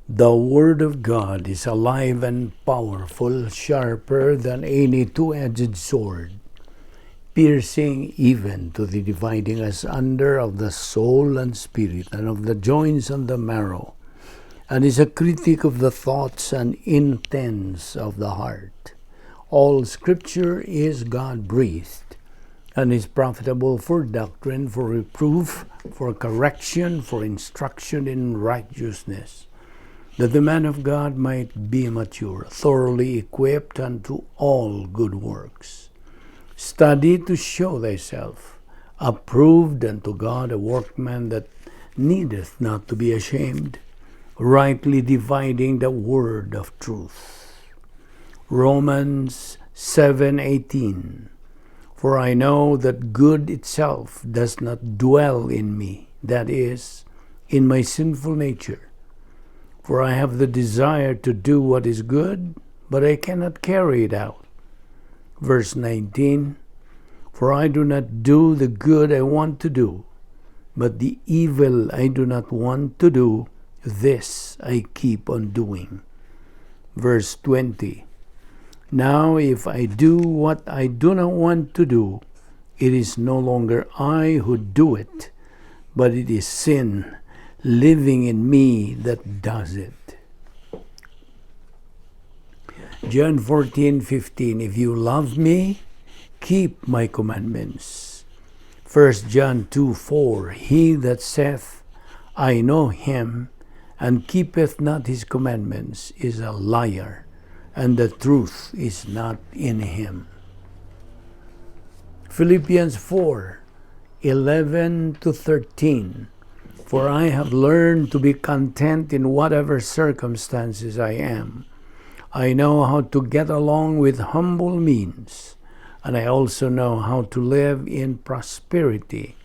The Word of God is alive and powerful, sharper than any two-edged sword, piercing even to the dividing asunder of the soul and spirit, and of the joints and the marrow, and is a critic of the thoughts and intents of the heart. All Scripture is God-breathed, and is profitable for doctrine, for reproof, for correction, for instruction in righteousness, that the man of God might be mature, thoroughly equipped unto all good works. Study to show thyself approved unto God, a workman that needeth not to be ashamed, rightly dividing the word of truth. Romans 7:18. For I know that good itself does not dwell in me, that is, in my sinful nature. For I have the desire to do what is good, but I cannot carry it out. Verse 19. For I do not do the good I want to do, but the evil I do not want to do, this I keep on doing. Verse 20. Now if I do what I do not want to do, it is no longer I who do it, but it is sin living in me that does it. John 14:15. If you love me, keep my commandments. 1 John 2:4. He that saith, "I know him," and keepeth not his commandments is a liar, and the truth is not in him. Philippians 4:11 to 13. For I have learned to be content in whatever circumstances I am. I know how to get along with humble means, and I also know how to live in prosperity.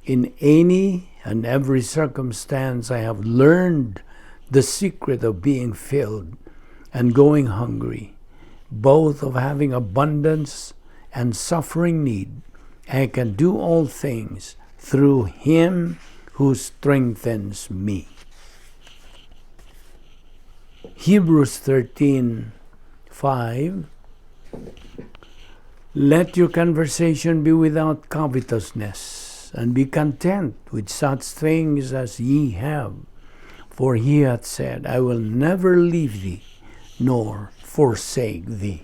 In any and every circumstance, I have learned the secret of being filled and going hungry, both of having abundance and suffering need. I can do all things through Him who strengthens me. Hebrews 13:5. Let your conversation be without covetousness, and be content with such things as ye have. For he hath said, "I will never leave thee nor forsake thee."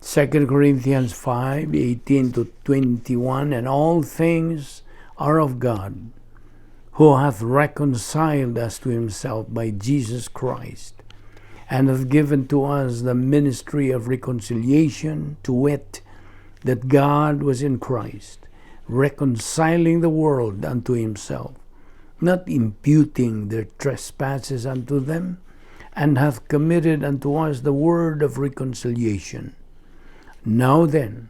2 Corinthians 5:18 to 21. And all things are of God, who hath reconciled us to himself by Jesus Christ, and hath given to us the ministry of reconciliation, to wit, that God was in Christ, reconciling the world unto himself, not imputing their trespasses unto them, and hath committed unto us the word of reconciliation. Now then,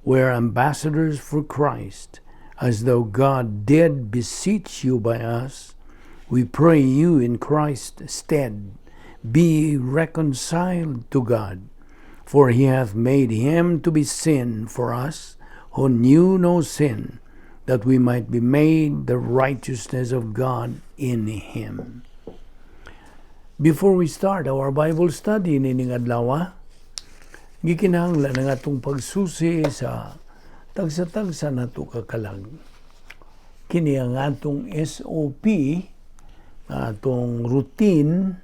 we are ambassadors for Christ, as though God did beseech you by us. We pray you in Christ's stead, be reconciled to God. For he hath made him to be sin for us, who knew no sin, that we might be made the righteousness of God in him. Before we start our Bible study nining adlaw, gikinahanglan ang atong pagsusi sa tagsa-tagsa nato ka kalag. Kini ang atong SOP, atong routine,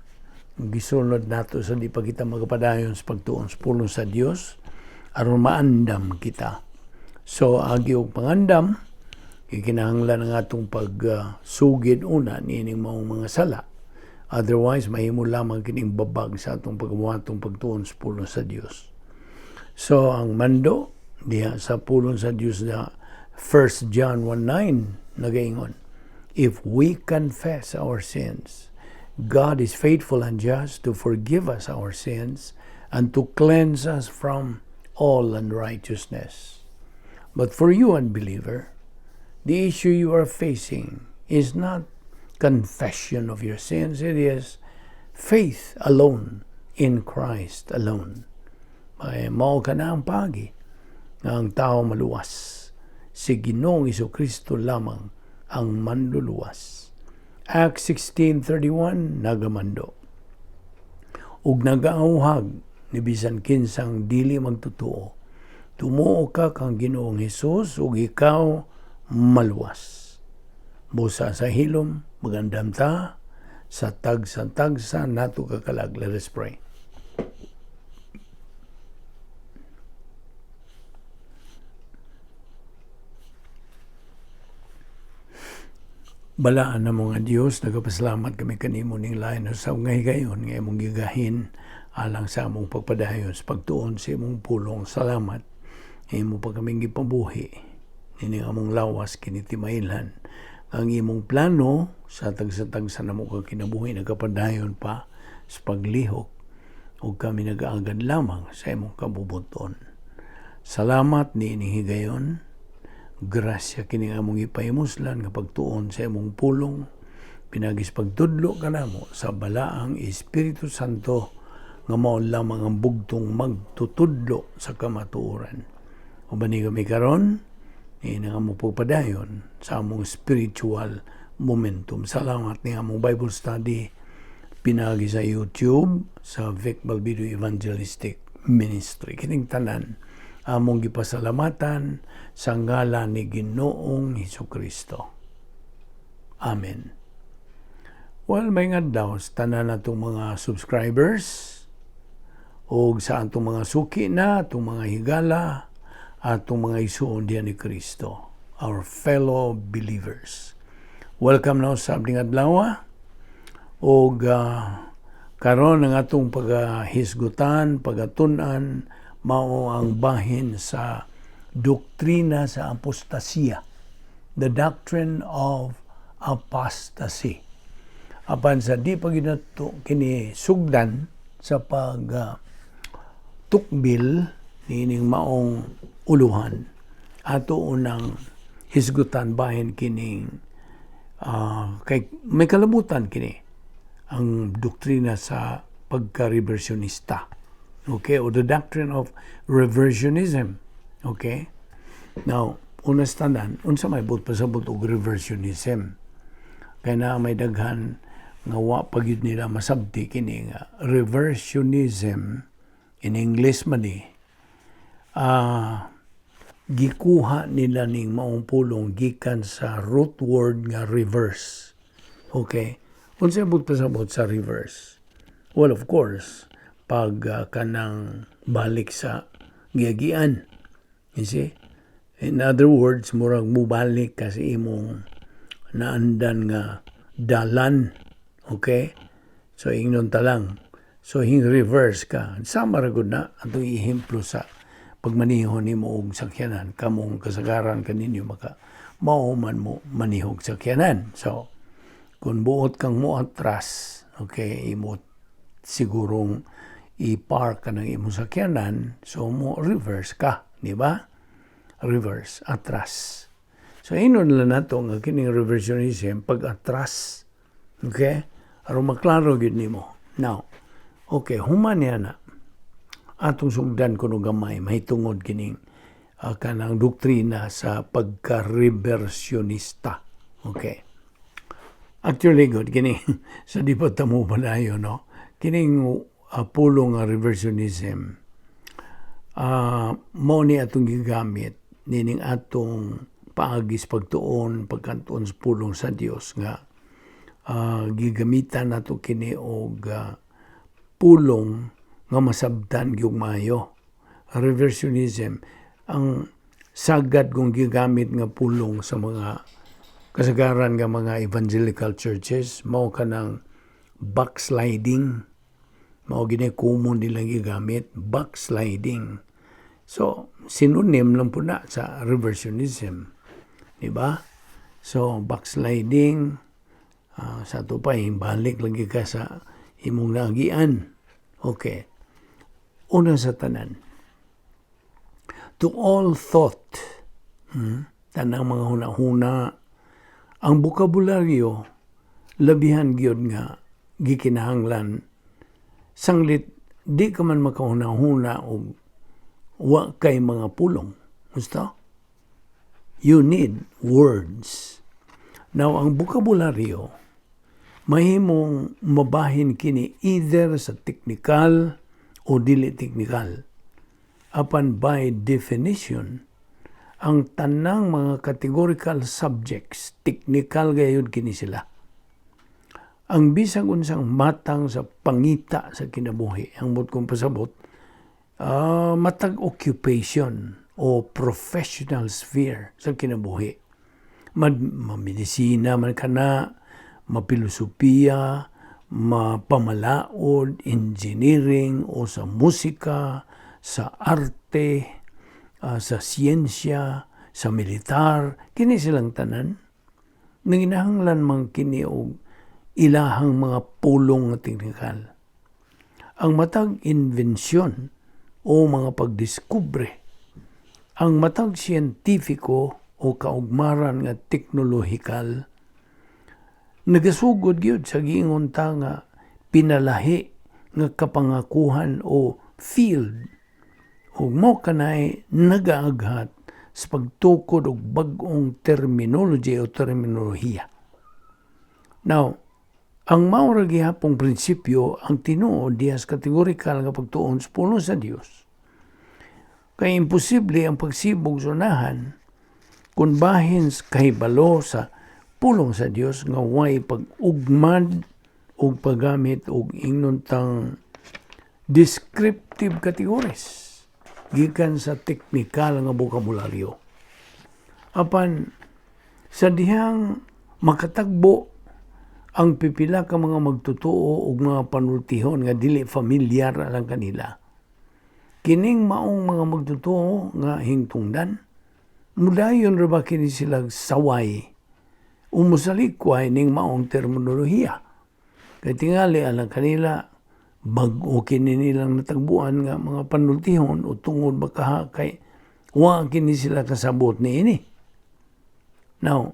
gisunod nato sa di pa kita magpadayon sa pagtuon sa pulong sa Dios aron maandam kita. So agi og pangandam, gikinahanglan ang atong pagsugid una niining maong mga sala. Otherwise, mahimo lamang kining babag sa atong pagbuhatong pagtuon sa pulong sa Dios. So ang mando diha sa pulong sa Dios na 1 John 1:9 nagaingon, "If we confess our sins, God is faithful and just to forgive us our sins and to cleanse us from all unrighteousness." But for you, unbeliever, the issue you are facing is not confession of your sins, it is faith alone in Christ alone. Ay mao kana ang paagi nga ang tao maluwas. Si Ginoong Kristo lamang ang manluluwas. Acts 16:31 nagamando, "Ug nagaauhag ni bisan kinsang dili magtotoo, tumuo ka kang Ginoong Hesus ug ikaw maluwas." Busa sa hilom, magandam ta sa tagsa-tagsa nato kakalag. Let us pray. Balaan na mga Diyos, nagapasalamat kami kanimo ning lain sa nga higayon nga imong gigahin alang sa among pagpadayon sa pagtuon sa imong pulong. Salamat imo pa kaming gipabuhi nining among lawas kini timailhan ang imong plano sa tagsa-tagsa namo ka kinabuhi nagapadayon pa sa paglihok ug kami nagaagad lamang sa imong kabubuton. Salamat niining higayon. Grasya kini among ipahimuslan nga pagtuon sa imong pulong, pinagis pagtudlo kanamo sa balaang Espiritu Santo nga mao lamang ang bugtong magtutudlo sa kamatuoran. Uban ni kami karon ni nga among pagpadayon sa among spiritual momentum. Salamat ni among Bible study pinagi sa YouTube sa Vic Balbido Evangelistic Ministry. Kining tanan among gipasalamatan sa ngalan ni Ginoong Hesukristo. Amen. Well, may adlaw sa tanan natong mga subscribers o sa atong mga suki na, atong mga higala, atong mga isuon diyan ni Kristo, our fellow believers. Welcome now sa abning adlaw og karon ang atong pagahisgutan, pagatun-an mao ang bahin sa doktrina sa apostasya, the doctrine of apostasy. Apan sa di pa ginato kini sugdan sa pag tukbil niining maong uluhan, ato unang hisgutan bahin kining kay may kalabutan kini ang doktrina sa pagka-reversionista. Okay, or the doctrine of reversionism. Okay? Now, una sa tanan, unsa may buot pasabot og reversionism? Kay na may daghan nga wa pa gyud nila masabti kini nga reversionism in English man ni gikuha nila ning maong pulong gikan sa root word nga reverse. Okay? Unsa buot pasabot sa reverse? Well, of course, pag kanang balik sa giagian. You see? In other words, murag mubalik ka sa imong naandan nga dalan. Okay? So, ingnon ta lang. So, hing reverse ka. Sama ra gud na atong ehemplo sa pagmaniho nimo og sakyanan, kamong kasagaran kaninyo maka mao man mo manihog sakyanan. So, kung buot kang mo atras, okay, imo sigurong i-park ka ng imong sakyanan, so mo reverse ka, di ba? Reverse, atras. So inon lang nato nga kining reversionism pag atras. Okay? Aron maklaro gyud nimo. Now, okay, human niya na atong sugdan kuno gamay mahitungod kining kanang doktrina sa pagka-reversionista. Okay. Actually, good kini sa di pa tamo padayon, no? Kining pulong nga reversionism mao ni atong gigamit nining atong paagis pagtuon pagkantuon sa pulong sa Dios nga gigamitan nato kini og pulong nga masabtan gyud maayo. Reversionism ang sagad kong gigamit nga pulong sa mga kasagaran nga mga evangelical churches mao kanang backsliding. Mao gini common nilang gigamit, backsliding. So, synonym lang po na sa reversionism. Di ba? So, backsliding, sa ato pa, balik lagi ka sa imong naagian. Okay. Una sa tanan, to all thought, tanang mga huna-huna, ang bokabularyo, labihan gyud nga gikinahanglan sanglit di ka man makahuna-huna og wa kay mga pulong. Gusto? You need words. Now, ang bokabularyo, Mahimong mabahin kini either sa technical o dili technical. Apan by definition, ang tanang mga categorical subjects, technical gayud kini sila. Ang bisag unsang matang sa pangita sa kinabuhi, ang buot kong pasabot, matag occupation o professional sphere sa kinabuhi. Mamedisina man kana, mapilosopiya, mapamalaod, engineering o sa musika, sa arte, sa siyensya, sa militar, kini silang tanan. Nanginahanglan man kini og ilahang mga pulong nga teknikal. Ang matag inbensyon o mga pagdiskubre, ang matag siyentifiko o kaugmaran nga teknolohikal, nagasugod gyud sa giingon ta nga pinalahi nga kapangakuhan o field ug mao kanay nagaaghat sa pagtukod og bag-ong terminology o terminolohiya. Now, ang mao ra gihapong prinsipyo ang tinuod diha sa kategorikal nga pagtuon sa pulong sa Dios. Kay imposible ang pagsibog sa unahan kung bahin sa kahibalo sa pulong sa Dios nga way pag-ugmad og paggamit og ingnon tang descriptive categories gikan sa teknikal nga bokabularyo. Apan sa dihang makatagbo ang pipila ka mga magtotoo og mga panultihon nga dili familiar alang kanila. Kining maong mga magtotoo nga hingtungdan, mudayon ra ba kini sila saway o musalikway ning maong terminolohiya? Kay tingali alang kanila, bag-o kini nilang natagbuan nga mga panultihon o tungod ba kaha kay wa kini sila kasabot niini. Now,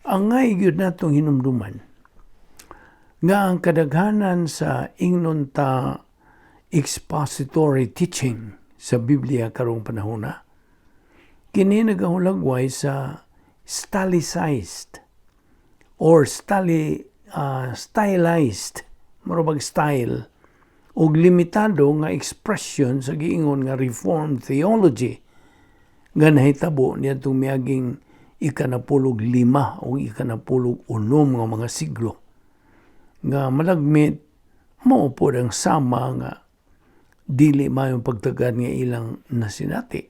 angay gyud natong hinumduman nga ang kadaghanan sa ingnon ta expository teaching sa Biblia karong panahona kini nagahulagway sa stylized or stylized, murag style og limitado nga expression sa giingon nga Reformed theology nga nahitabo niadtong miaging ika-15 o ika-16 nga mga siglo, nga malagmit mao pod ang sama nga dili mayong pagtagad nga ilang nasinati.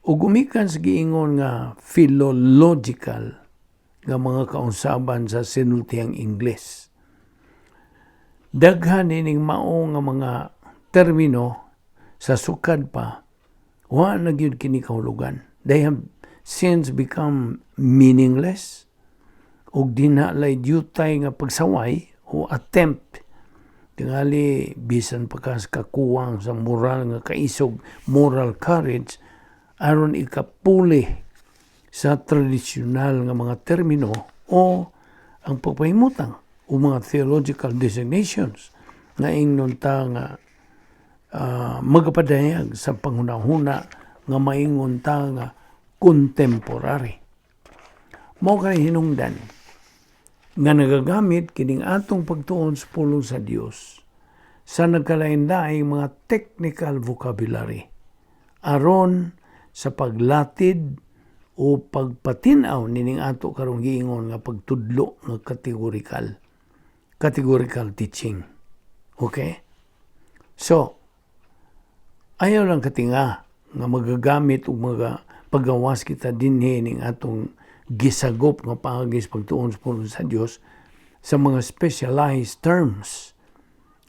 O gumikan sa giingon nga philological nga mga kaunsaban sa sinultihang Ingles. Daghan ining mao nga mga termino sa sukad pa wa na gyud kini kahulugan. They have since become meaningless ug dinha lay dyutay nga pagsaway o attempt, tingali bisan pa ka sa kakuwang sa moral nga kaisog, moral courage, aron ikapuli sa tradisyonal nga mga termino o ang pagpahimutang o mga theological designations nga ingnon ta nga magapadayag sa panghunahuna nga maingon ta nga contemporary. Mao kay hinungdan nga nagagamit kining atong pagtuon sa pulong sa Dios sa nagkalain-laing mga technical vocabulary aron sa paglatid o pagpatin-aw nining ato karong giingon nga pagtudlo nga categorical teaching. Okay? So, ayaw lang katinga nga magagamit og mga paggawas kita dinhi ning atong gisagop nga paagi sa pagtuon sa pulong sa Dios sa mga specialized terms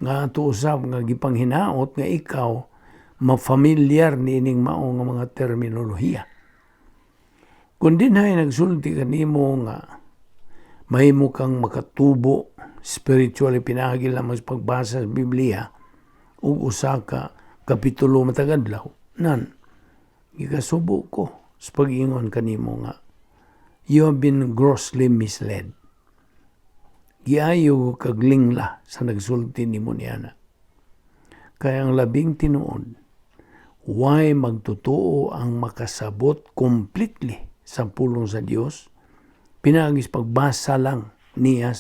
nga ato usab nga gipanghinaot nga ikaw mafamiliar niining mao nga mga terminolohiya. Kung dinhay nagsulti kanimo nga mahimo kang makatubo spiritually pinaagi lamang sa pagbasa sa Biblia ug usa ka kapitulo matag adlaw, nan gikasubo ko sa pag-ingon kanimo nga you have been grossly misled. Giayo kag lingla sa nagsulti nimo niana. Kaya ang labing tinuod, way magtotoo ang makasabot completely sa pulong sa Dios pinaagi sa pagbasa lang niya.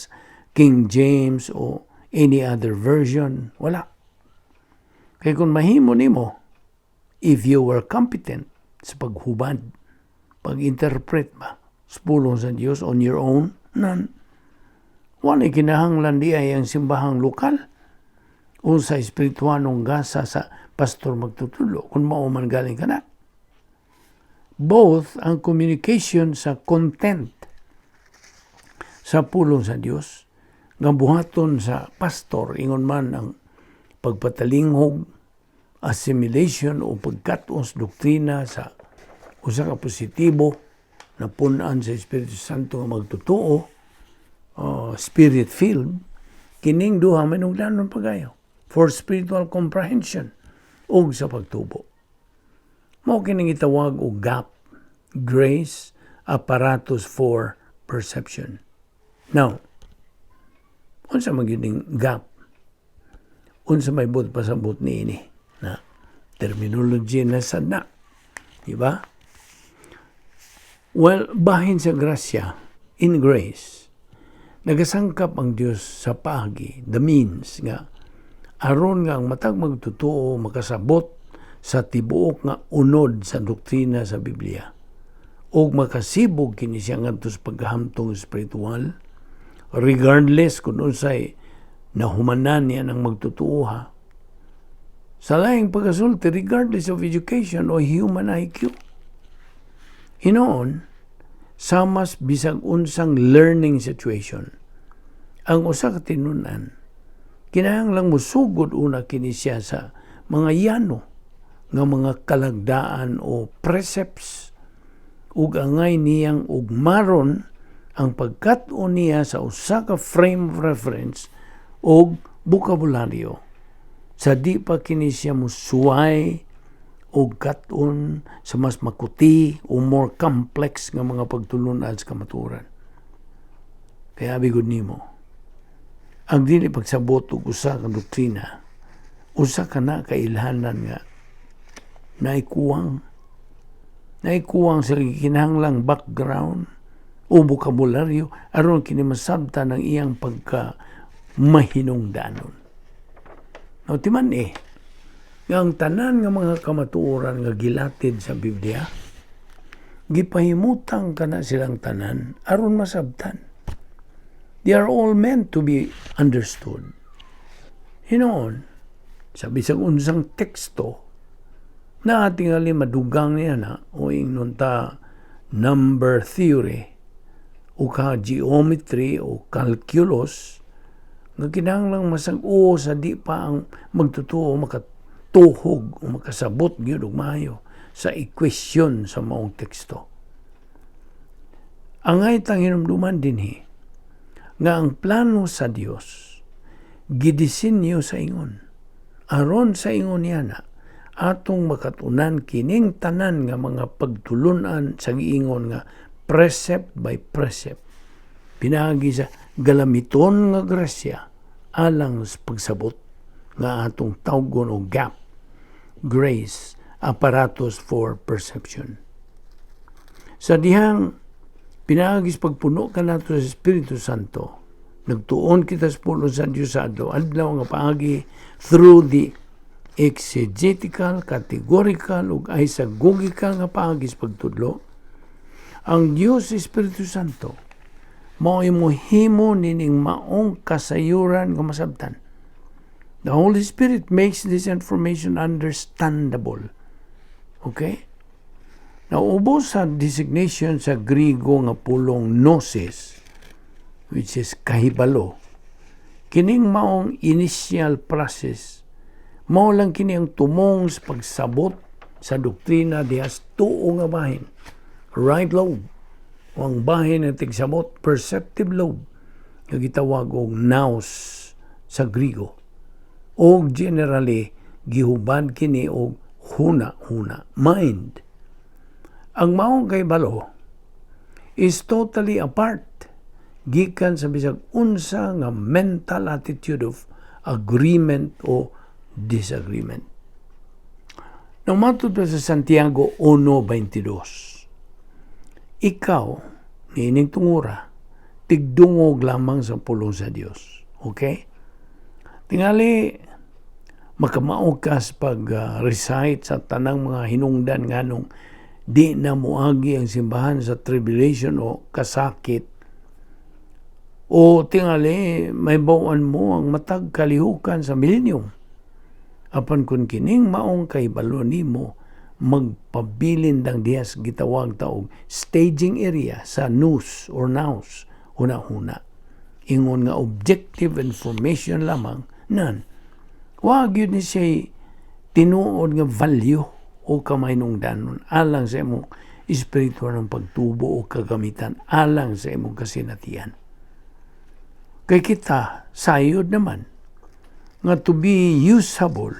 King James o any other version. Wala. Kay kung mahimo nimo, if you were competent sa paghubad, pag-interpret ba sa pulong sa Dios on your own, none. Wala kinahanglan di ay ang simbahang lokal o sa espirituanong gasa sa pastor magtutudlo kung mao man galing ka na. Both ang communication sa content sa pulong sa Dios nga buhaton sa pastor, ingon man ang pagpatalinghog, assimilation o pagkat-on sa doktrina sa usa ka positibo na punan sa Espiritu Santo nga magtotoo, spirit filled, kining duha manuglanon pagayo for spiritual comprehension ug sa pagtubo. Mao kining gitawag og gap, grace apparatus for perception. Now, unsa man gyud ning gap? Unsa may buot pasabot niini na terminology na sad na? Di ba? Well, bahin sa grasya, in grace, nagasangkap ang Dios sa paagi, the means nga aron nga ang matag magtotoo makasabot sa tibuok nga unod sa doktrina sa Biblia ug makasibog kini siya ngadto sa pagkahamtong espiritual, regardless kung unsay nahumanan niya ng magtotoo. Sa laing pagkasulti, regardless of education o human IQ. Hinoon, samas bisag unsang learning situation, ang usa ka tinun-an kinahanglang musugod una kini siya sa mga yano nga mga kalagdaan o precepts ug angay niyang ugmaron ang pagkat-on niya sa usa ka frame of reference og bokabularyo sa di pa kini siya musuway og kat-on sa mas makuti o more complex nga mga pagtulunan sa kamatuoran. Kaya abi gud nimo, ang dili pagsabot og usa ka doktrina, usa ka na kailhanan nga naikuwang sa kinahanglang background o bokabularyo aron kini masabtan ang iyang pagka mahinungdanon. Now, timan eh, nga ang tanan nga mga kamatuoran nga gilatid sa Biblia, gipahimutang kana silang tanan aron masabtan. They are all meant to be understood. Hinoon, sa bisag unsang teksto, na tingali madugang niya na o ingnon ta number theory o ka geometry o calculus nga kinahanglang masag-o sa di pa ang magtotoo makatuhog o makasabot gyud og maayo sa equation sa maong teksto. Angay tang hinumduman dinhi nga ang plano sa Dios gidisenyo sa ingon aron sa ingon niya na atong makatunan kining tanan nga mga pagtulunan sa giingon nga precept by precept pinaagi sa galamiton nga grasya alang sa pagsabot nga atong tawgon og gap, grace apparatus for perception. Sa dihang pinaagi sa pagpuno kanato sa Espiritu Santo, nagtuon kita sa pulong sa Dios sa adlaw-adlaw nga paagi through the exegetical, categorical ug isagogical nga paagi sa pagtudlo, ang Dios Espiritu Santo mao muhimo nining maong kasayuran nga masabtan. The Holy Spirit makes this information understandable. Okay? Now, ubos sa designation sa Grigo nga pulong gnosis, which is kahibalo, kining maong initial process, mao lang kini ang tumong sa pagsabot sa doktrina diha sa tuo nga bahin. Right lobe, o ang bahin ng tigsabot, perceptive lobe, nga gitawag og nous sa Grigo. O generally, gihubad kini og huna-huna, mind. Ang maong kahibalo is totally apart gikan sa bisag unsa nga mental attitude of agreement o disagreement. Now, matod pa sa Santiago 1.22, ikaw, niining tungura, Tigdungog lamang sa pulong sa Dios. Okay? Tingali, makamao ka sa pag-recite sa tanang mga hinungdan nganong di na muagi ang simbahan sa tribulation o kasakit, o tingali mahibaw-an mo ang matag kalihukan sa millennium. Apan kung kining maong kahibalo nimo magpabilin dang diha sa gitawag ta og staging area sa nous or nous, huna-huna, ingon nga objective information lamang nan wa gyud ni siya tinuod nga value o kamahinungdanon alang sa imong espiritual ng pagtubo o kagamitan alang sa imong kasinatian. Kay kita, sayod naman, nga to be usable,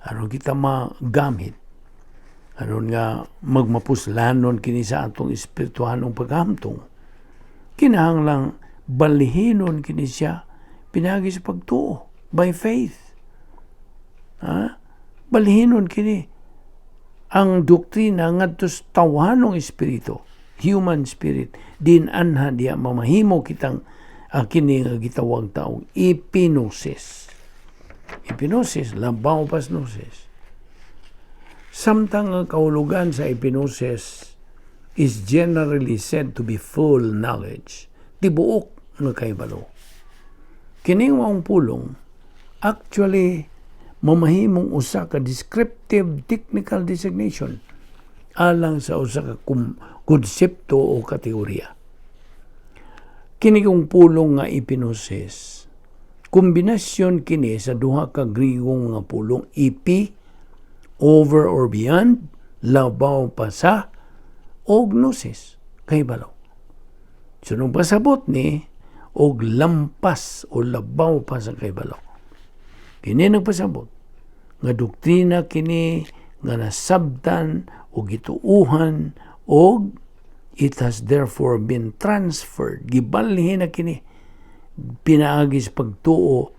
aron kita magamit, aron nga magmapuslanon kini sa atong espirituhanong paghamtong, kinahanglang balihinon kini siya pinagi sa pagtuo, by faith. Ha? Balihinon kini ang doktrina ngadto sa tawhanong espiritu, human spirit, din anha diya mamahimo kitang kini nga gitawag ta og epignosis. Epignosis, labaw pas gnosis. Samtang ang kahulugan sa epignosis is generally said to be full knowledge, tibuok nga kahibalo. Kining maong pulong, actually, mamahimong usa ka descriptive technical designation alang sa usa ka konsepto o kategorya. Kini kong pulong nga epignosis, kombinasyon kini sa duha ka Grigong nga pulong, epi, over or beyond, labaw pa sa, og gnosis, kahibalo. So, nung pasabot ni, og lampas o labaw pa sa kahibalo. Kini nagpasabot nga doktrina kini nga nasabtan o gituuhan og it has therefore been transferred, gibalhin na kini pinaagi sa pagtuo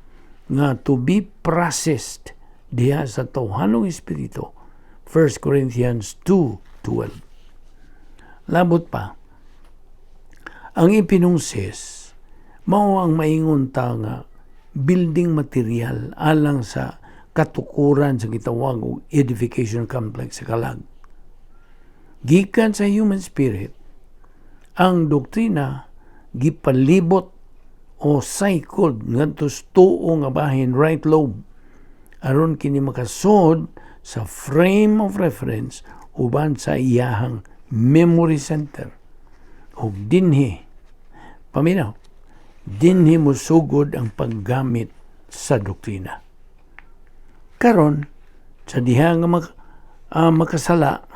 nga to be processed diha sa tawhanong espiritu, 1 Corinthians 2:12. Labot pa, ang epignosis mao ang maingon ta nga building material alang sa katukuran sa gitawag og edification complex sa kalag. Gikan sa human spirit, ang doktrina gipalibot o cycled ngadto sa tuo nga bahin, right lobe, aron kini makasod sa frame of reference uban sa iyahang memory center. Ug dinhi, paminaw, dinhi mosugod ang paggamit sa doktrina. Karon sa diha nga makasala,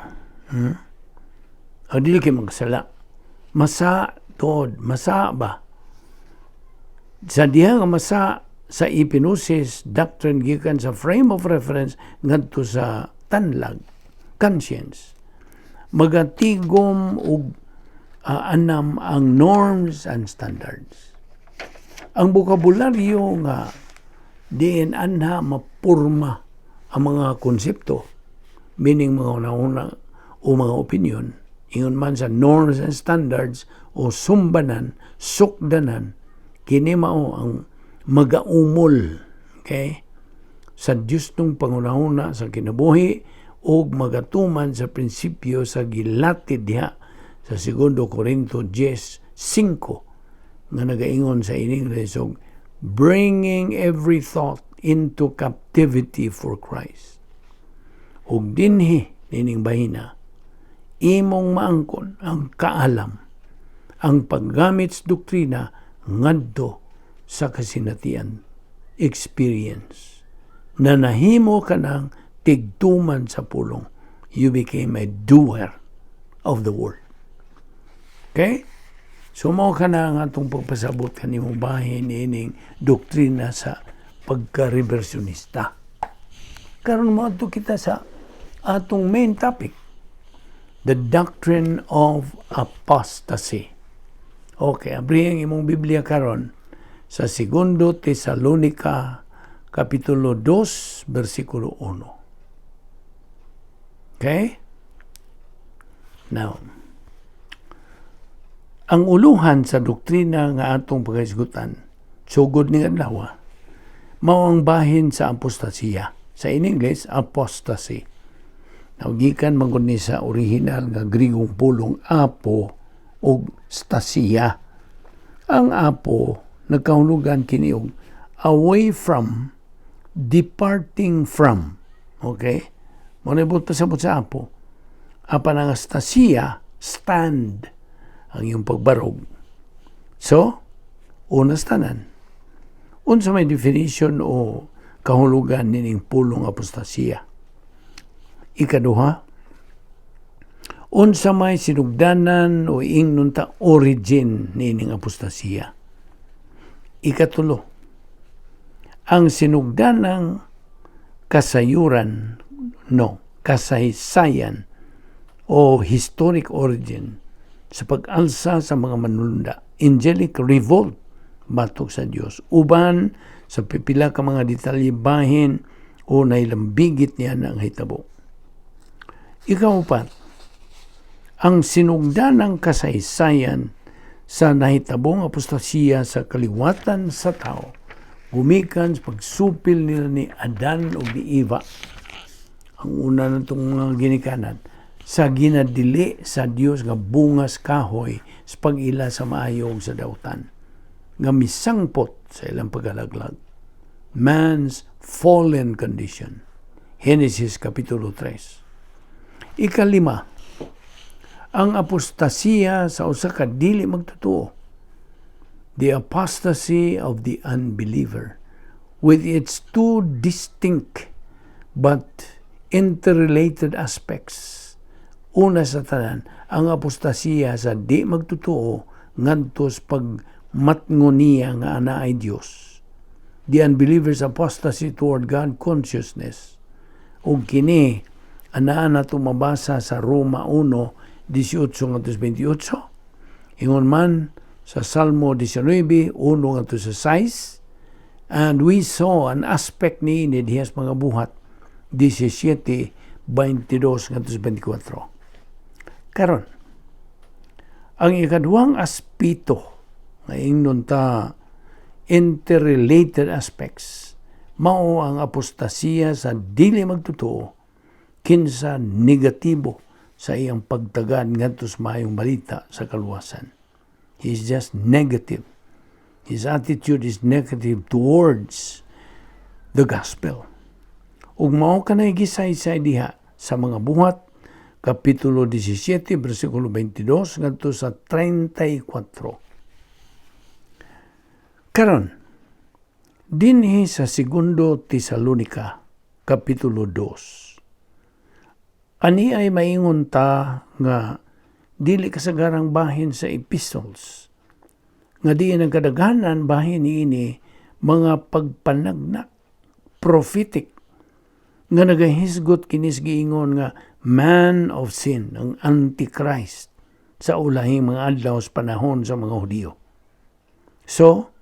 O dili kay makasala, masa tuod, masa ba, sa diha nga masa sa epignosis doctrine gikan sa frame of reference ngadto sa tanlag, conscience, magatigom og anam ang norms and standards. Ang bokabularyo nga diin anha mapurma ang mga konsepto, meaning mga una-una o mga opinion, ingon man sa norms and standards o sumbanan, sukdanan, kini mao ang magaumol, okay, sa Diyos nung pangunahuna sa kinabuhi ug magatuman sa prinsipyo sa gilatid diha sa 2 Corinto 10:5 nga nagaingon sa in English og "bringing every thought into captivity for Christ". Ug dinhi nining bahina imong maangkon ang kaalam, ang paggamit sa doktrina ngadto sa kasinatian, experience na nahimo ka ng tigtuman sa pulong. You became a doer of the word. Okay? So mao ka na ang atong pagpasabot kanimong bahin ining doktrina sa pagka-reversionista. Karon mo kita sa atong main topic, the doctrine of apostasy. Okay, abrihin imong Biblia karon sa Segundo Tesalonica Kapitulo 2, versikulo 1. Okay? Now, Ang uluhan sa doktrina nga atong paghisgutan, sugod ning adlaw, mao ang bahin sa apostasiya. Sa in English, apostasy. Now, gikan man ni sa original nga Grigong pulong apo ug stasia. Ang apo nagkahulugan kini og away from, departing from. Okay? Mao na pasabot sa apo. Apan ang stasia, stand ang iyong pagbarog. So, una sa tanan, unsa may definition o kahulugan nining pulong apostasiya? Ikaduha, unsa may sinugdanan o ingnon ta origin nining apostasiya? Ikatulo, ang sinugdanang kasayuran, no, kasaysayan o historic origin sa pag-alsa sa mga manulunda, angelic revolt batok sa Dios, uban sa pipila ka mga detalye bahin o nailambigit niya ang hitabo. Ikaupat, ang sinugdanang kasaysayan sa nahitabong apostasiya sa kaliwatan sa tao gumikan sa pagsupil nila ni Adan ug ni Eva, ang una natong mga ginikanan, sa ginadili sa Dios nga bungas kahoy sa pag-ila sa maayo ug sa dautan nga misangpot sa ilang pagkalaglag, man's fallen condition, Genesis Kapitulo 3. Ikalima, ang apostasiya sa usa ka dili magtotoo, the apostasy of the unbeliever, with its two distinct but interrelated aspects. Una sa tanan, ang apostasiya sa di magtotoo ngadto sa pagmatngon niya nga anaay Dios. The unbeliever's apostasy toward God consciousness. Ug kini anaa nato mabasa sa Roma 1:18 ngadto sa 28. Ingon man sa Salmo 19:1 ngadto sa 6. And we saw an aspect niini diha sa mga Buhat 17:22 ngadto sa 24. Karon, ang ikaduhang aspeto nga ingnon ta interrelated aspects mao ang apostasiya sa dili magtotoo kinsa negatibo sa iyang pagtagad ngadto sa maayong balita sa kaluwasan. He is just negative. His attitude is negative towards the gospel. Ug mao kanay gisaysay diha sa mga Buhat Kapitulo 17 bersikulo 22 ngadto sa 34. Karon, dinhi sa Segundo Tesalonica Kapitulo 2. Ani ay maingon ta nga dili kasagarang bahin sa epistles nga diin ang kadaghanan bahin niini mga pagpanagna, prophetic, nga nagahisgot kini sa giingon nga man of sin, ang Antichrist, sa ulahing mga adlaw sa panahon sa mga Hudiyo. So,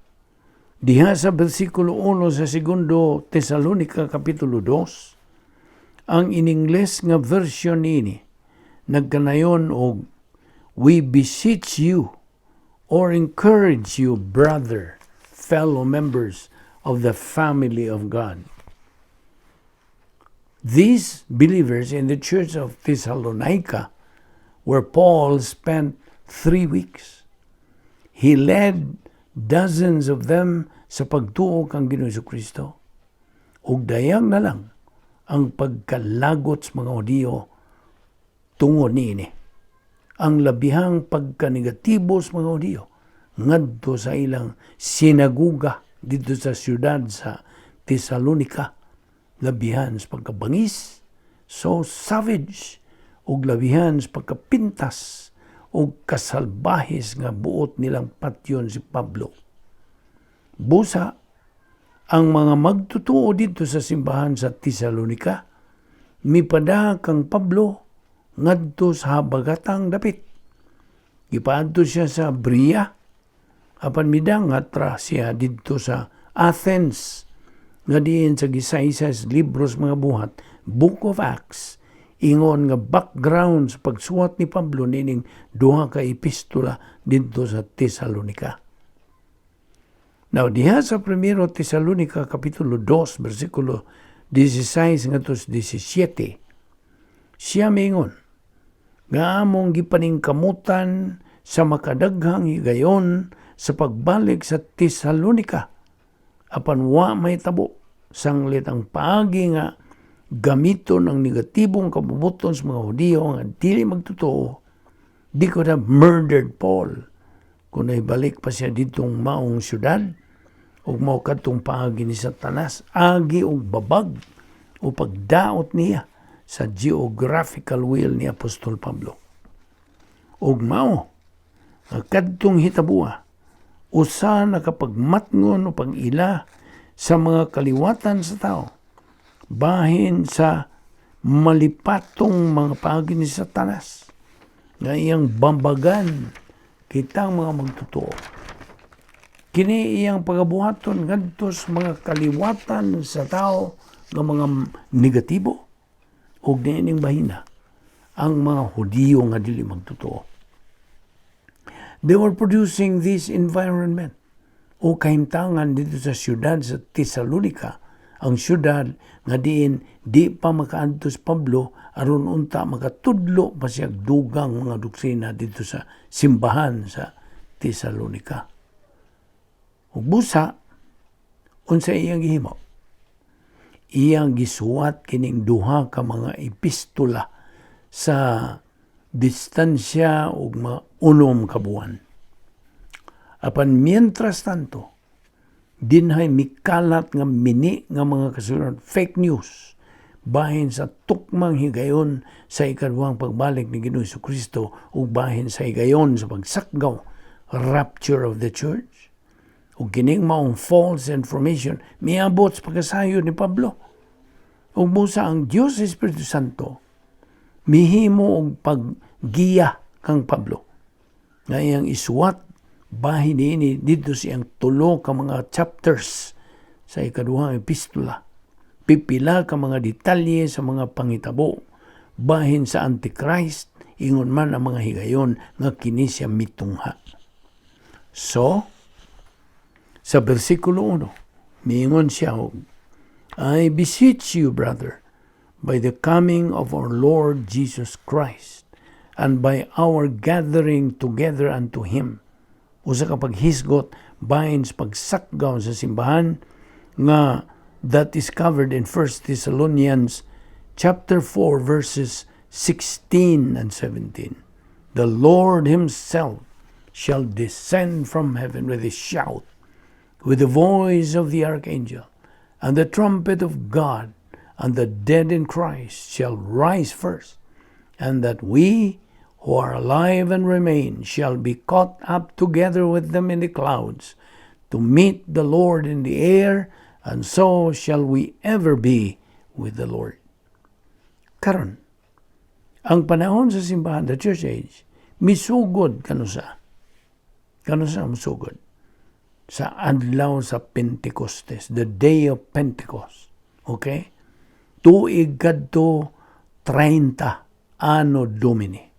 diha sa bersikulo 1 sa Segundo Tesalonica Kapitulo 2, ang in English nga version niini nagkanayon og "We beseech you or encourage you, brother, fellow members of the family of God." These believers in the church of Thessalonica, where Paul spent 3 weeks, he led dozens of them sa pagtuo kang Ginoong Kristo. Ug dayang na lang ang pagkalagot sa mga Hudiyo tungod niini. Ang labihang pagkanegatibo sa mga Hudiyo ngadto sa ilang sinaguga dito sa siyudad sa Thessalonica, labihan sa pagkabangis, so savage, ug labihan sa pagkapintas ug kasalbahis nga buot nilang patyon si Pablo. Busa, ang mga magtutuo dito sa simbahan sa Thessalonica, mipada kang Pablo ngadto sa habagatang dapit. Gipaadto siya sa Berea, apan midangat ra siya didto sa Athens, nga diin sa gisaysay sa libros mga Buhat, Book of Acts, Ingon nga background sa pagsuwat ni Pablo nining duha ka epistola didto sa Tesalonica. Now, diha sa Primero Tesalonica kapitulo 2 bersikulo 16 ngadto sa 17, siya miingon nga among gipaningkamutan sa makadaghang higayon sa pagbalik sa Tesalonica apan wa mahitabo sanglit ang paagi nga gamiton ang negatibong kabubuton sa mga Hudiyo nga dili magtotoo. They could have murdered Paul kung naibalik pa siya ditong maong syudad, ug mao kadtong paagi ni Satanas, agi og babag o pagdaot niya sa geographical will ni Apostol Pablo. Ug mao nga kadtong hitabua usa nakapagmatngon o pag-ila sa mga kaliwatan sa tao bahin sa malipatong mga paagi ni Satanas nga iyang bambagan kitang mga magtotoo. Kini iyang pagabuhaton ngadto sa mga kaliwatan sa tao nga mga negatibo ug niining bahina ang mga Hudiyo nga dili magtotoo. They were producing this environment o kahimtangan dito sa siyudad sa Tesalonica, ang siyudad nga diin di pa makaadto si Pablo aron unta makatudlo pa siya dugang mga doktrina dito sa simbahan sa Tesalonica. Ug busa, unsa iyang gihimo? Iyang gisuwat kining duha ka mga epistola sa distansya og mga 6 ka buwan. Apan mientras tanto, dinhay mikalat nga mini nga mga kasulod, fake news, bahin sa tukmang higayon sa ikaduhang pagbalik ni Ginoong Kristo ug bahin sa higayon sa pagsakgaw, rapture of the church. Ug kining maong false information miabot sa pagkasayod ni Pablo. Ug busa ang Dios Espiritu Santo mihimo og paggiya kang Pablo nga iyang isuwat bahin niini didto siyang tulo ka mga chapters sa ikaduhang epistola. Pipila ka mga detalye sa mga pangitabo bahin sa Antichrist, ingon man ang mga higayon nga kini siya mitungha. So, sa bersikulo 1, miingon siya og, "I beseech you, brother, by the coming of our Lord Jesus Christ, and by our gathering together unto Him." Usa ka paghisgot bahin sa pagsakgaw sa simbahan nga that is covered in 1 Thessalonians chapter 4 verses 16 and 17. "The Lord himself shall descend from heaven with a shout, with the voice of the archangel, and the trumpet of God, and the dead in Christ shall rise first, and that we who are alive and remain shall be caught up together with them in the clouds to meet the Lord in the air, and so shall we ever be with the Lord." Karon, ang panahon sa simbahan, the church age, misugod kanusa. Kanusa misugod? Sa adlaw sa Pentecostes, the day of Pentecost. Okay? Tuig kadto 30 Anno Domini.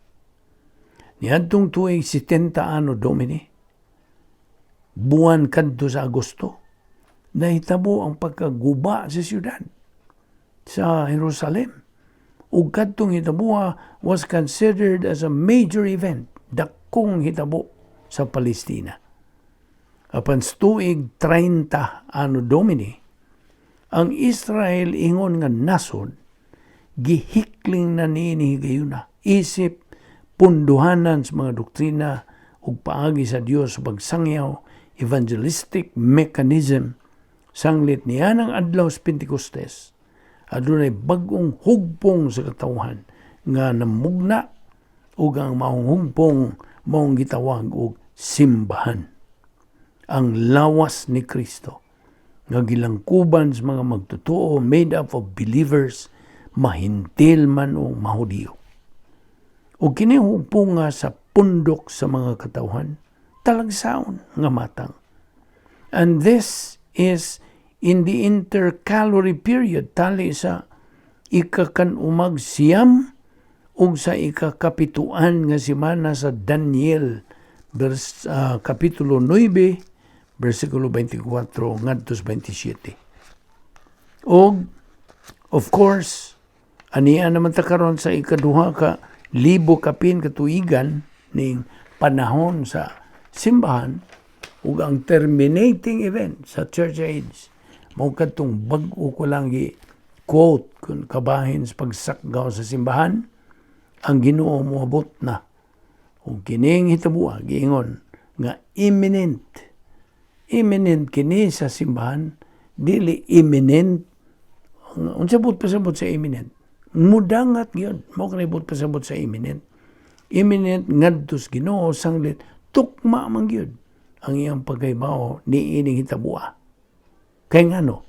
Niadtong tuig 70 Anno Domini, buwan kadto sa Agosto, nahitabo ang pagkaguba sa siyudad sa Jerusalem. Ug kadtong hitaboa was considered as a major event, dakong hitabo sa Palestina. Apan sa tuig 30 Anno Domini, ang Israel ingon nga nasod gihikling na niini higayuna isip punduhanan sa mga doktrina ug paagi sa Dios sa pagsangyaw, evangelistic mechanism, sanglit niya ng adlaw sa Pentecostes adunay bag-ong hugpong sa katawhan nga namugna, ug ang maong hugpong maong gitawag og simbahan, ang lawas ni Kristo nga gilangkuban sa mga magtotoo, made up of believers, mahintil man o mahudiyo. Ug kini hugponga sa pundok sa mga katawhan, talagsaon nga matang. And this is in the intercalary period, tali sa ikakan-umag 9. Ug sa ikakapituan nga semana sa Daniel kapitulo 9 bersikulo 24 ngadto sa 27. Og of course, ania naman ta karon sa ikaduha ka libo kapin katuigan ning panahon sa simbahan, ug ang terminating event sa church age mao kadtong bag-o ko lang gi quote kun kabahin sa pagsakgaw sa simbahan, ang Ginoo moabot na. Ug kining hitabuha giingon nga imminent. Imminent kini sa simbahan, dili imminent. Unsa buot pasabot sa imminent? Mudangat gyud. Mao kanay buot pasabot sa imminent. Imminent ngadto sa Ginoo, sanglit tukma man gyud ang iyang pagkaibaw ni ining hitabuha. Kay ngano?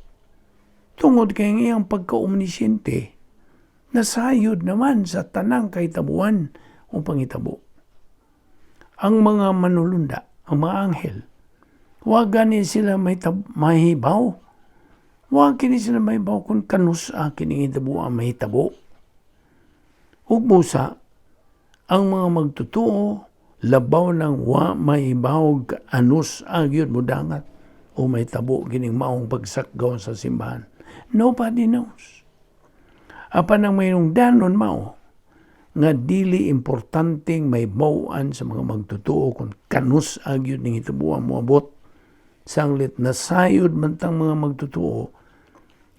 Tungod kay ang iyang pagka-omnisciente, nasayod naman sa tanang kahitabuan o pangitabo. Ang mga manulunda, ang mga anghel, wa gani sila may mahibaw. Wa kini sila mahibaw kung kanus-a kining hitabuha mahitabo. Ug busa, ang mga magtotoo, labaw nang wa mahibaw anus-a gyud mudangat o mahitabo kining maong pagsakgaw sa simbahan. Nobody knows. Apan ang mahinungdanon mao nga dili importanteng mahibaw-an sa mga magtotoo kung kanus-a gyud ning hitabuan moabot, sanglit nasayod man tang mga magtotoo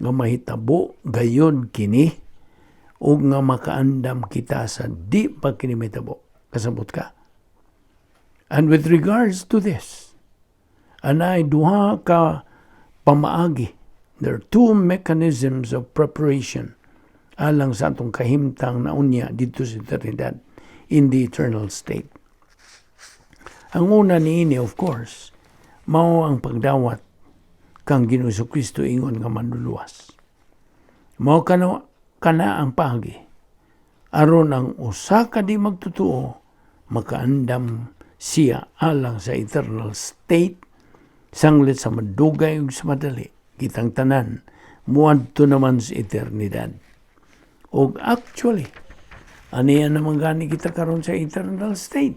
nga mahitabo gayon kini ug nga makaandam kita sa di pa kini mahitabo. Kasabot ka? And with regards to this, anay duha ka pamaagi. There are two mechanisms of preparation alang sa atong kahimtang na unya dito sa eternidad, in the eternal state. Ang una niini, of course, mao ang pagdawat kang Ginoo Kristo ingon nga manluluwas. Mao kana ang paagi aron ang usa ka di magtotoo makaandam siya alang sa eternal state, sanglit sa madugay ug sa madali, kitang tanan muadto naman sa eternidad. Ug actually, aniya naman gani kita karon sa eternal state,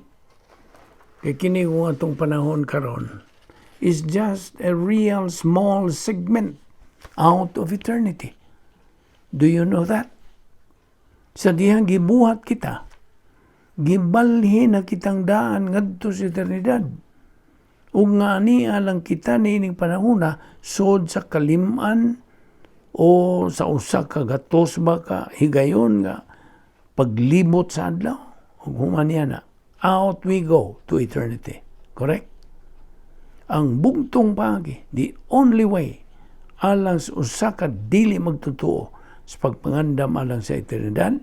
kay kini kung atong panahon karon is just a real small segment out of eternity. Do you know that? Sa dihang gibuhat kita, gibalhin na kitang daan ngadto sa eternidad. Ug nga ania lang kita niining panahona sod sa kaliman o sa usa ka gatos ba ka higayon nga paglibot sa adlaw, ug human niya na, out we go to eternity. Correct? Ang bugtong paagi, the only way alang sa usa ka dili magtotoo sa pagpangandam alang sa eternidad,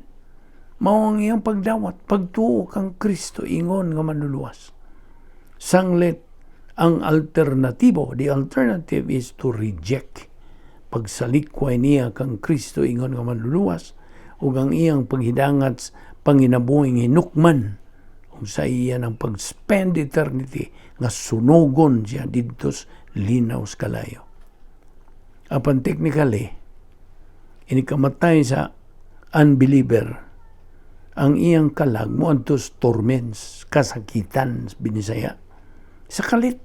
mao ang iyang pagdawat, pagtuo kang Kristo ingon nga manluluwas. Sanglit ang alternatibo, the alternative is to reject, pagsalikway niya kang Kristo ingon nga manluluwas ug ang iyang paghidangat panginabuhing hinukman ug sa iya ng pag-spend eternity nga sunugon siya didto sa linaw sa kalayo. Apan technically, inikamatay sa unbeliever, ang iyang kalag mo sa torments, kasakitan Binisaya. Sa kalit,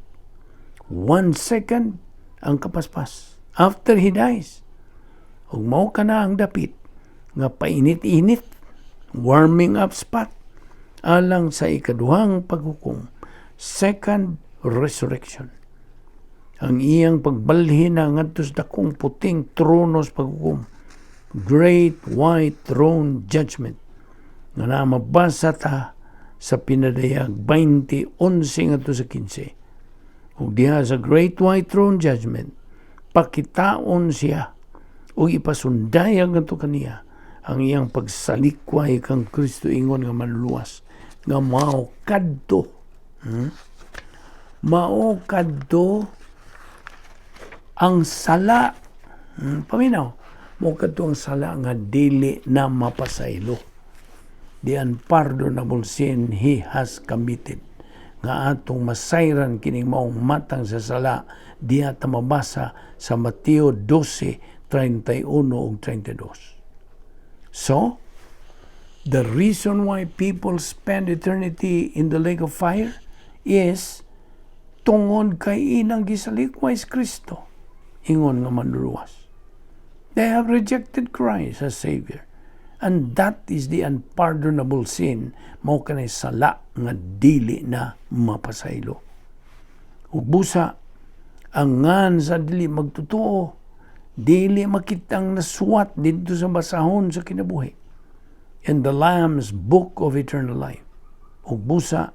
one second ang kapaspas. After he dies, ug mao kana ang dapit nga painit-init, warming up spot alang sa ikaduhang paghukom, second resurrection. Ang iyang pagbalhin na ngadto sa dakong puting trono sa paghukom, Great White Throne Judgment, nga na mabasa ta sa Pinadayag 20:11 ngadto sa 15. Ug diha sa Great White Throne Judgment, pakitaon siya ug ipasundayag ngadto kaniya ang iyang pagsalikway kang Kristo ingon nga manluluwas, nga mao kadto, Mao kadto ang sala, Paminaw, mao kadto ang sala nga dili na mapasaylo, the unpardonable sin he has committed, nga atong masayran kining maong matang sa sala diha ta mabasa sa Mateo 12:31 ug 32. So, The reason why people spend eternity in the lake of fire is tungod kay ilang gisalikway si Kristo ingon nga manluluwas. They have rejected Christ as Savior. And that is the unpardonable sin. Mao kanay sala nga dili na mapasaylo. Ug busa, ang ngan sa dili magtotoo, dili makitang nasuwat didto sa basahon sa kinabuhi, in the Lamb's Book of Eternal Life. Ug busa,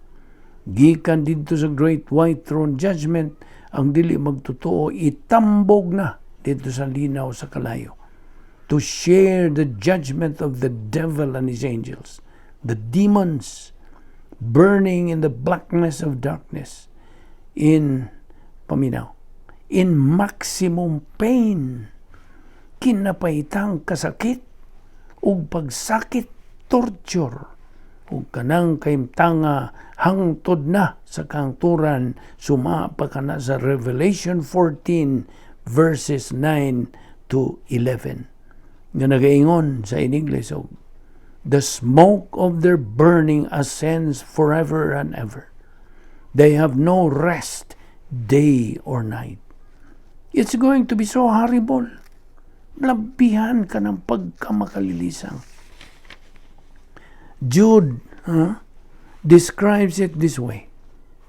gikan didto sa Great White Throne Judgment, ang dili magtotoo itambog na didto sa linaw sa kalayo to share the judgment of the devil and his angels, the demons burning in the blackness of darkness in, paminaw, in maximum pain, kinapaitang kasakit ug pagsakit, torture, ug kanang kahimtanga hangtod na sa kahangturan, suma pa kana sa Revelation 14 verses 9 to 11 nga nagaingon sa in English og "The smoke of their burning ascends forever and ever. They have no rest day or night." It's going to be so horrible. Labihan ka ng pagkamakalilisan. Jude, huh, describes it this way.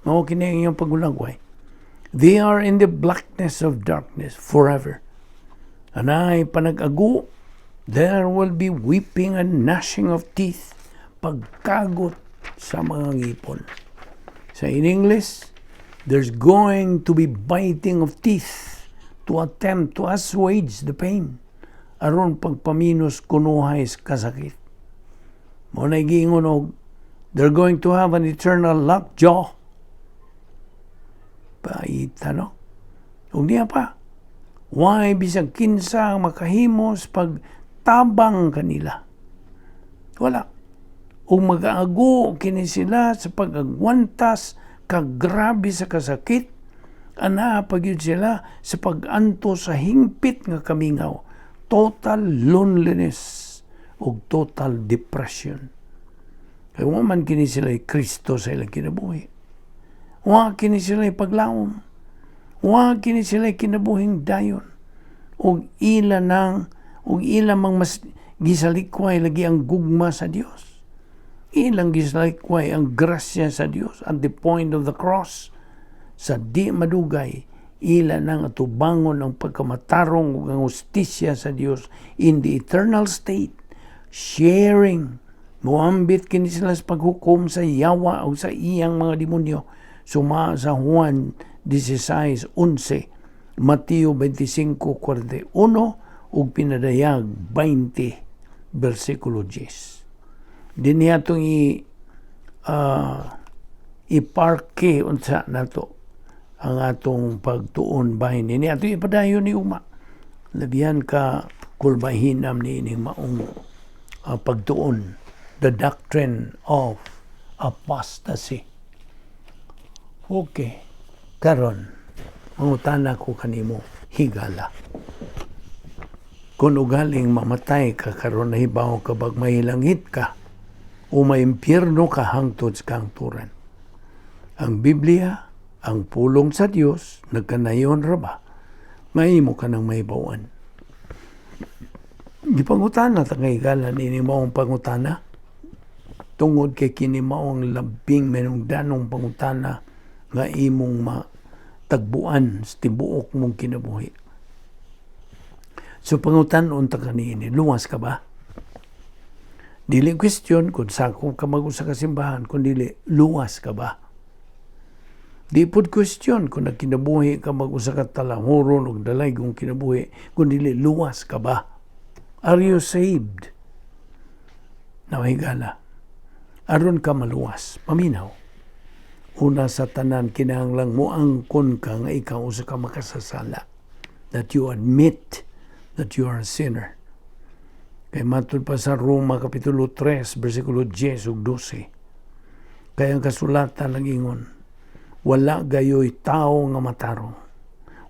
Mao kini iyang pagulagway. They are in the blackness of darkness forever. Anay panag-ago, there will be weeping and gnashing of teeth, pagkagot sa mga ngipon. Sa in English, there's going to be biting of teeth to attempt to assuage the pain, aron pagpaminos kunuhay sa kasakit. Mao na giingon og they're going to have an eternal lockjaw. Paita, no? Ug niya pa, why bisag kinsa ang makahimos pagtabang kanila? Wala. Ug mag-aago kini sila sa pag-agwantas kagrabe sa kasakit, ana pa gyud sila sa pag-anto sa hingpit nga kamingaw, total loneliness ug total depression. Kay wa man kini sila Kristo sa ilang kinabuhi. Wa kini sila paglaom. Wa kini sila kinabuhing dayon. Ug ila nang ug ila mang mas gisalikway lagi ang gugma sa Dios. Ilang gisalikway ang grasya sa Dios at the point of the cross. Sa di madugay, ila nang atubangon ang pagkamatarong ug ang hustisya sa Dios in the eternal state, sharing, muambit kini sila sa paghukom sa yawa o sa iyang mga demonyo, suma sa Juan 16:11, Mateo 25:41 ug Pinadayag 20 bersikulo 10. Dinhi atong i iparke unsa nato ang atong pagtuon bahin ini atong ipadayon ni uma. Labihan ka kulbahinam ni ining maong pagtuon, the doctrine of apostasy. Okay, karon mangutana ko kanimo, higala. Kung ugaling mamatay ka karon, nahibaw ka bag mahilangit ka o maimpyerno ka hangtod sa kahangturan? Ang Biblia, ang pulong sa Dios, nagkanayon ra ba? Mahimo ka nang mahibawan. Gipangutana ta kay higala nini maong pangutana tungod kay kini mao ang labing manungdanong pangutana nga imong matagbuan sa tibuok mong kinabuhi. So pangutan-on ta kaniini, luwas ka ba? Dili question kung sakop ka mag usa ka simbahan, kun dili, luwas ka ba? Di pod question kung nagkinabuhi ka mag usa ka talahuron og dalaygong kinabuhi, kun dili, luwas ka ba? Are you saved? Now, higala, aron ka maluwas, paminaw. Una sa tanan, kinahanglang mo angkon ka nga ikaw usa ka makasasala. That you admit that you are a sinner. Kay matud pa sa Roma Kapitulo 3, versikulo 10 ug 12. Kay ang kasulatan nagingon, "Wala gayoy tao nga matarong.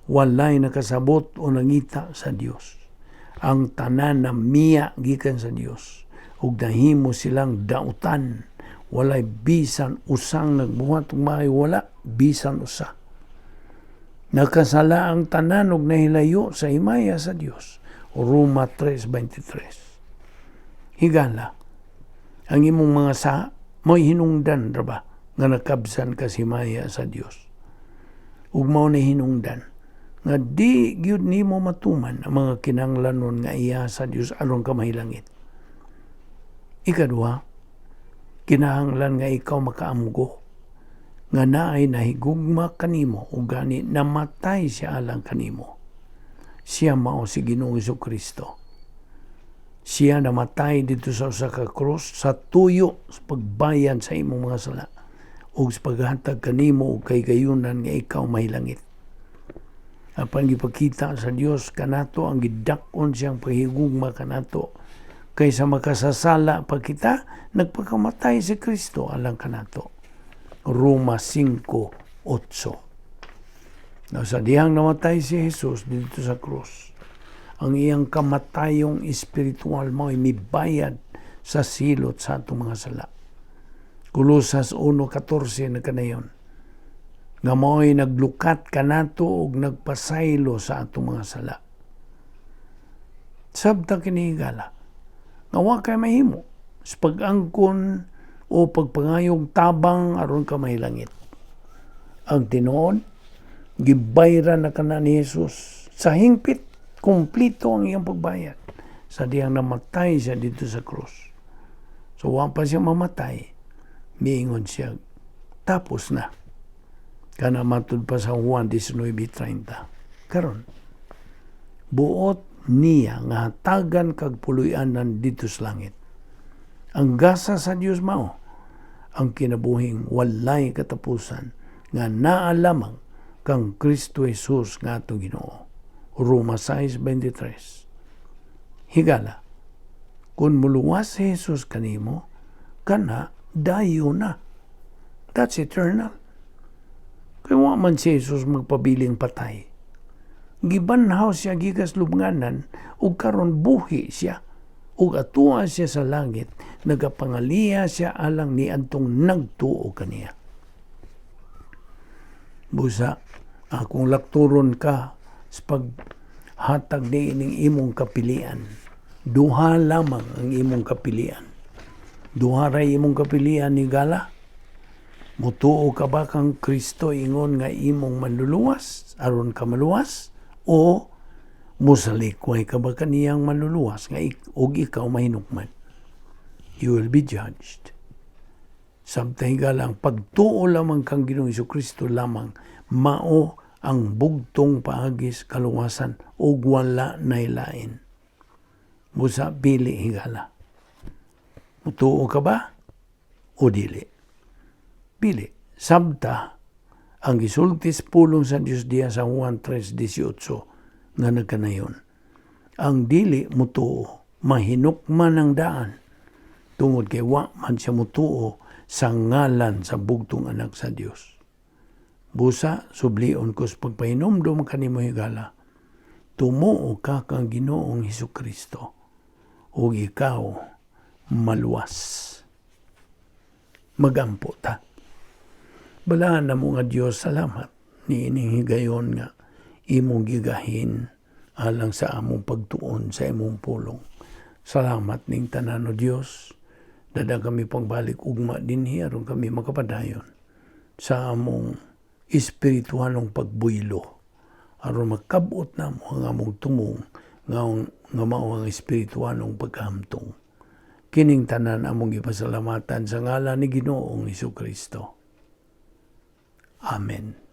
Walay nakasabot o nangita sa Dios. Ang tanan na miya gikan sa Dios. Ug nahimo silang dautan. Walay bisan usang nagbuhat og maayo, wala bisan usa. Nakasala ang tanan ug nahilayo sa himaya sa Dios. Roma 3:23. Higala, ang imong mga sa mo'y hinungdan ra ba nga nakabsan ka sa himaya sa Dios? Ug mao ni hinungdan nga di gyud nimo matuman ang mga kinahanglanon nga iya sa Dios aron ka mahilangit. Ikaduha, kinahanglan nga ikaw makaamgo nga naay nahigugma kanimo ug gani namatay siya alang kanimo. Siya mao si Ginoong Kristo. Siya namatay dito sa usa ka krus sa tuyo sa pagbayad sa imong mga sala ug sa paghatag kanimo og kahigayunan nga ikaw mahilangit. Apan gipakita sa Dios kanato ang gidak-on siyang paghigugma kanato kaysa makasasala pa kita, nagpakamatay si Kristo alang kanato. Roma 5:8. Na sa dihang namatay si Jesus dito sa krus, ang iyang kamatayong espiritual mo'y mibayad sa silot sa atong mga sala. Kolosas 1:14 na kanayon nga mao'y naglukat kanato ug nagpasaylo sa atong mga sala. Sabta kini, higala, nga wa kay mahimo sa pag-angkon o pagpangayog tabang aron ka mahilangit. Ang tinuod, gibayran na kana ni Jesus sa hingpit, kumplito ang iyang pagbayad sa diyang namatay siya dito sa krus. So wa pa siya mamatay, miingon siya, "Tapos na." Kana matud pa sa Juan 19:30. Karon, buot niya nga hatagan kag puloy-anan dito sa langit. Ang gasa sa Dios mao ang kinabuhing walay katapusan nga naa lamang kang Kristo Jesus nga atong Ginoo. Roma 6:23. Higala, kung muluwas si Jesus kanimo, kana dayo na. That's eternal. Kaya wa man si Jesus magpabiling patay. Gibanhaw siya gikas lubnganan ug karon buhi siya. Ug atua siya sa langit, nagapangaliya siya alang ni adtong nagtuo kaniya. Busa, akong lakturon ka sa paghatag ni ining imong kapilian. Duha lamang ang imong kapilian. Duha ray imong kapilian, higala. Mutuo ka ba kang Kristo ingon nga imong manluluwas aron ka maluwas o musalikway ka ba kaniyang manluluwas nga ug ikaw mahinukman? You will be judged. Samtang, higala, ang pagtuo lamang kang Ginoong Kristo lamang mao ang bugtong paagis kaluwasan ug wala nay lain. Busa pili, higala. Mutuo ka ba o dili? Pili. Sabta ang gisulti sa pulong sa Dios diya sa Juan 3:18 nga nagkanayon. Ang dili mutuo mahinukman ang daan tungod kay wa man siya mutuo sa ngalan sa bugtong anak sa Dios. Busa, sublion ko sa pagpahinomdom kanimo, higala. Tumuo ka kang Ginoong Hesus Kristo ug ikaw maluwas. Magampo ta. Balaan na mo nga Dios, salamat ni ining higayon nga imong gigahin alang sa among pagtuon sa imong pulong. Salamat ning tanan, o Dios. Dada kami pagbalik ugma dinhi aron kami makapadayon sa among espiritualong pagbuylo aron makabot namo ang among tumong nga mao ang espiritualong pagkahamtong. Kining tanan among gipasalamatan sa ngalan ni Ginoong Kristo. Amen.